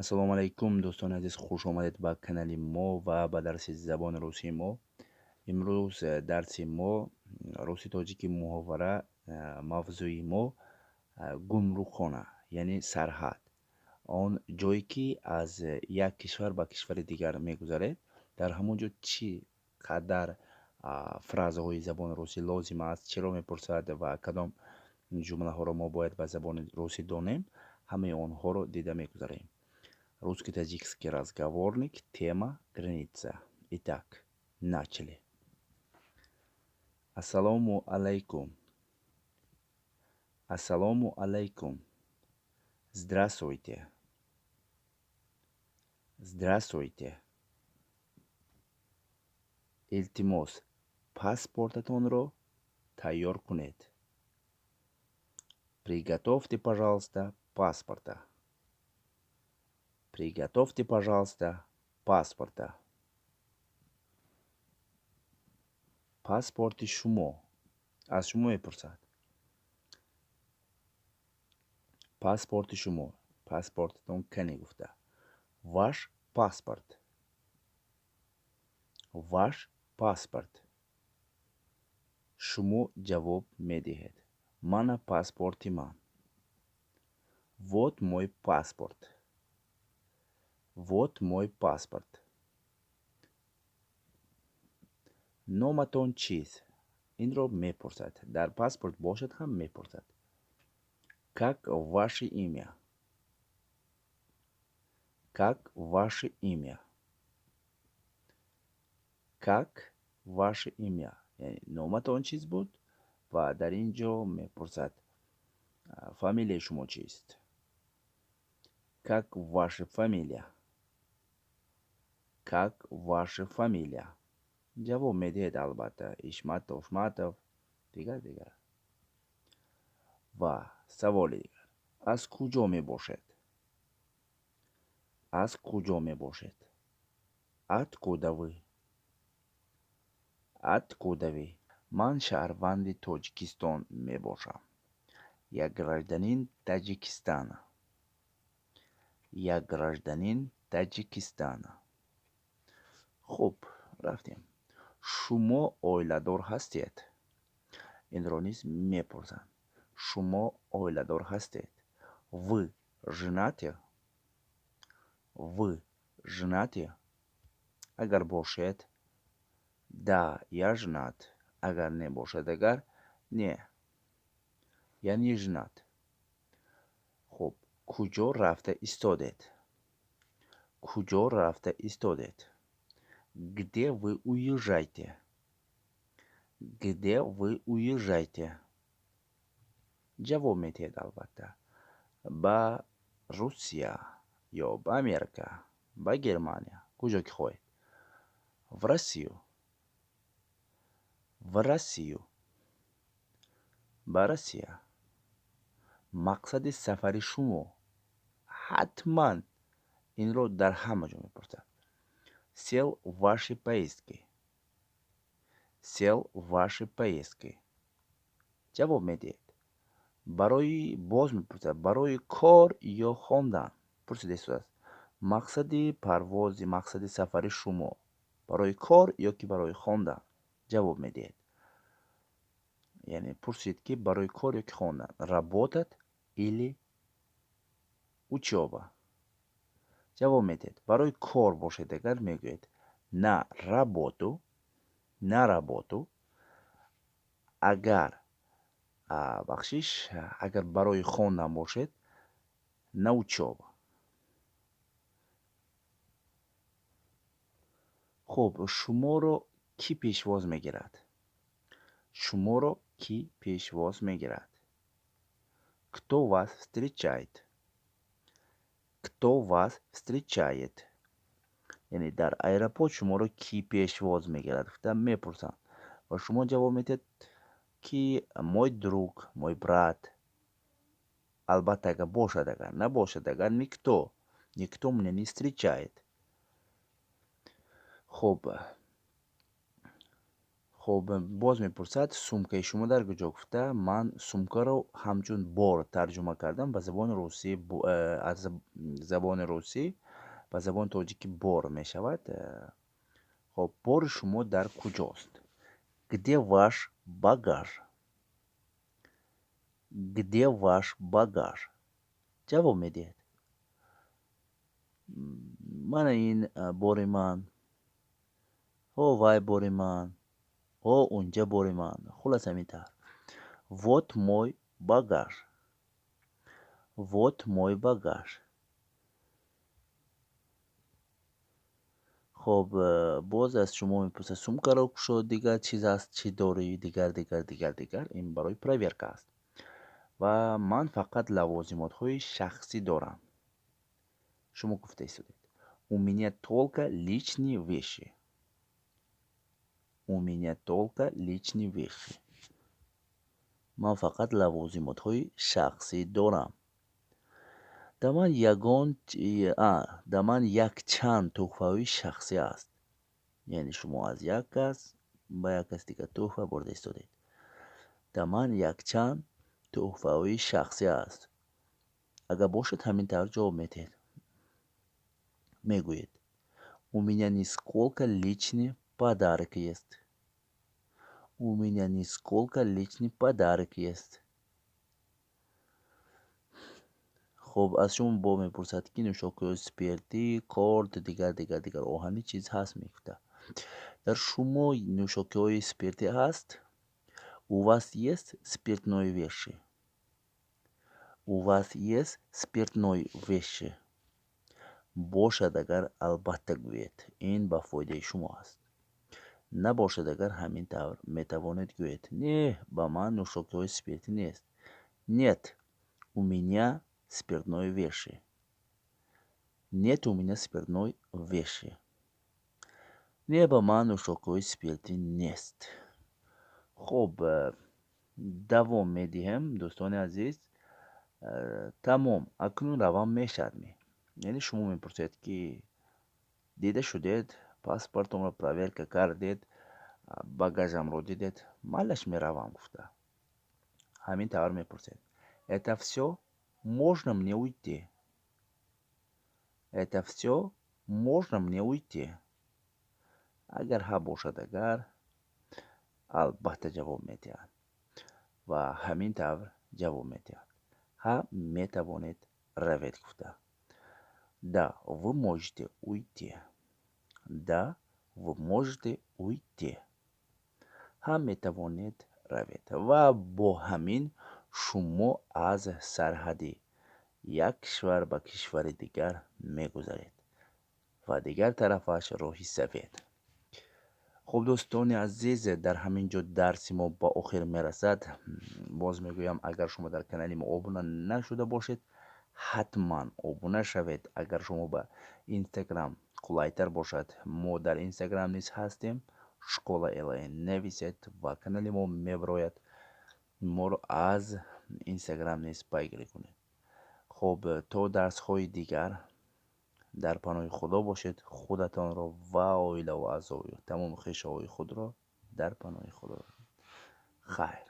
Ассалому алайкум, дӯстони азиз, хуш омадед ба канали мо ва ба дарси забони русии мо. Имрӯз дарси мо русӣ тоҷикӣ муҳовара, мавзӯи мо гумрукхона, яъне сарҳад, он ҷое ки аз як кишвар ба кишвари дигар мегузаред, дар ҳамон ҷо чӣ қадар фразаҳои забони русӣ лозим аст, чиро мепурсад ва кадом ҷумлаҳоро мо бояд ба забони русӣ донем, ҳамаи онҳоро дида мегузарем. Русско-таджикский разговорник, тема граница. Итак, начали. Ассалому алайкум. Ассалому алайкум. Здравствуйте. Здравствуйте. Илтимос, паспортатонро тайёр кунед. Приготовьте, пожалуйста, паспорта. Приготовьте, пожалуйста, паспорта. Паспорти шумо. Аз шумо мепурсад. Паспорти шумо. Паспортатон кане гуфта. Ваш паспорт. Ваш паспорт. Шумо ҷавоб медиҳед. Мана паспорти ман. Вот мой паспорт. Вот мой паспорт. Номатон чист? Инро мепурсад. Дар паспорт бошад ҳам мепурсад. Как ваше имя? Как ваше имя? Как ваше имя? Яъне номатон чиз буд ва дар ин ҷо мепурсад, фамилияи шумо чист? Как ваша фамилия? Как ваша фамилия? Ҷавоб медиҳед, албатта, Ишматов, Шматов, дигар дигар. Ва саволи дигар. Аз куҷо мебошед? Аз куҷо мебошед? Откуда вы? Откуда вы? Ман шаҳрванди Тоҷикистон мебошам. Я гражданин Таджикистана. Я гражданин Таджикистана. Хуб, рафтем. Шумо оиладор ҳастед? Инро низ мепурсанд. Шумо оиладор ҳастед? Вы женаты? Вы женаты? Агар бошед, да, я женат. Агар небошад, агар не, я не женат. Хуб, куҷо рафта истодед? Куҷо рафта истодед? Где вы уезжаете? Где вы уезжаете? Ҷавоб медиҳед, албатта, ба Русия ё ба Америка, ба Германия, куҷо ки хоҳед. В Россию. В Россию. Ба Россия. Мақсади сафари шумо. Ҳатман инро дар ҳама ҷо мепурсад. Цель вашей поездки. Цель вашей поездки. Ҷавоб медиҳед. Барои, боз мепурсад, барои кор ё хондан? Пурсида истодааст. Мақсади парвози, мақсади сафари шумо барои кор ё ки барои хондан? Ҷавоб медиҳед. Яъне пурсид, ки барои кор ё ки хондан. Работать или учёба? Ҷавоб медиҳед. Барои кор бошед агар, мегӯед на работу, на работу. Агар, бахшиш, агар барои хондан бошед, на учёба. Хуб, шуморо кӣ пешвоз мегирад? Шуморо кӣ пешвоз мегирад? Кто вас встречает? Кто вас встречает? Яъне дар аэропорт шуморо кӣ пешвоз мегирад гуфта мепурсанд ва шумо ҷавоб медиҳед, ки мой друг, мой брат. Албатта, агар бошад, агар набошад, агар никто, никто меня не встречает. Хуб, Хоб, боз мепурсад, сумкаи шумо дар куҷо гуфта, ман сумкаро ҳамчун бор тарҷума кардам ба забони русӣ, аз забони русӣ ба забони тоҷикӣ бор мешавад. Хоб, бори шумо дар куҷост? Где ваш багаж? Где ваш багаж? Ҷавоб медиҳед. Мана ин бори ман, ҳо вай бори ман, ҳо унҷа бори ман. Хулас, ҳамин тавр. Вот мой багаж. Вот мой багаж. Хоб, боз аз шумо мепурсад, сумкаро кушод, дигар чиз аст, чӣ дорӣ, дигар, дигар, дигар, дигар. Ин барои проверка аст. Ва ман фақат лавозимотҳои шахсӣ дорам. Шумо гуфта истодед. У меня только личные вещи. У меня только личные вещи. Ман фақат лавозимотҳои шахсӣ дорам. Да ман ягон да ман якчанд туҳфаҳои шахсӣ аст. Яъне шумо аз як кас ба як кас дигар туҳфа бурда истодед. Да ман якчанд туҳфаҳои шахсӣ аст. Агар бошад, ҳамин тавр ҷавоб медиҳед. Мегӯед: У меня несколько личный подарок есть. У меня несколько личный подарок есть. Хоб, аз шумо бо мепурсад, ки нӯшокиҳои спиртӣ, корд, дигар, дигар, дигар, оҳанӣ чиз ҳаст мегуфта. Дар шумо нӯшокиҳои спиртӣ ҳаст? У вас есть спиртной вещи? У вас есть спиртной вещи? Бошад агар, албатта гӯед. Ин ба фоидаи шумо аст. Набошад агар, ҳамин тавр метавонед гӯед. Не, ба ман нӯшокиҳои спиртӣ нест. Нет, у меня спиртной вещи. Нет, у меня спиртной вещи. Не, ба ман нӯшокиҳои спиртӣ нест. Хоб, давом медиҳем, дӯстони азиз. Тамом, акнун равам мешавад ми? Яъне шумо мепурсед, ки дида шудед, паспортонро проверка кардед, багажамро дидед, малаш меравам гуфта. Ҳамин тавр мепурсед. Это всё? Можно мне уйти? Это всё? Можно мне уйти? Агар ҳа бошад агар, албатта ҷавоб медиҳад. Ва ҳамин тавр ҷавоб медиҳад. Ҳа, метавонед равед гуфта. Да, вы можете уйти. Да, вы можете уйти. Ҳа, метавонед равед. Ва бо ҳамин шумо аз сарҳади як кишвар ба кишвари дигар мегузаред ва дигар тарафаш роҳи сафед. Хуб, дӯстони азиз, дар ҳамин ҷо дарси мо ба охир мерасад. Боз мегӯям, агар шумо дар канали мо обуна нашуда бошед, ҳатман обуна шавед. Агар шумо ба Инстаграм қулайтар бошад, мо дар Инстаграм низ ҳастем. Школа ЛН нависед ва канали мо мебарояд. Моро аз Инстаграм низ пайгирӣ кунед. Хуб, то дарсҳои дигар дар паноҳи Худо бошед. Худатонро ва оилаву аъзою тамоми хешовои худро дар паноҳи Худо. Хайр.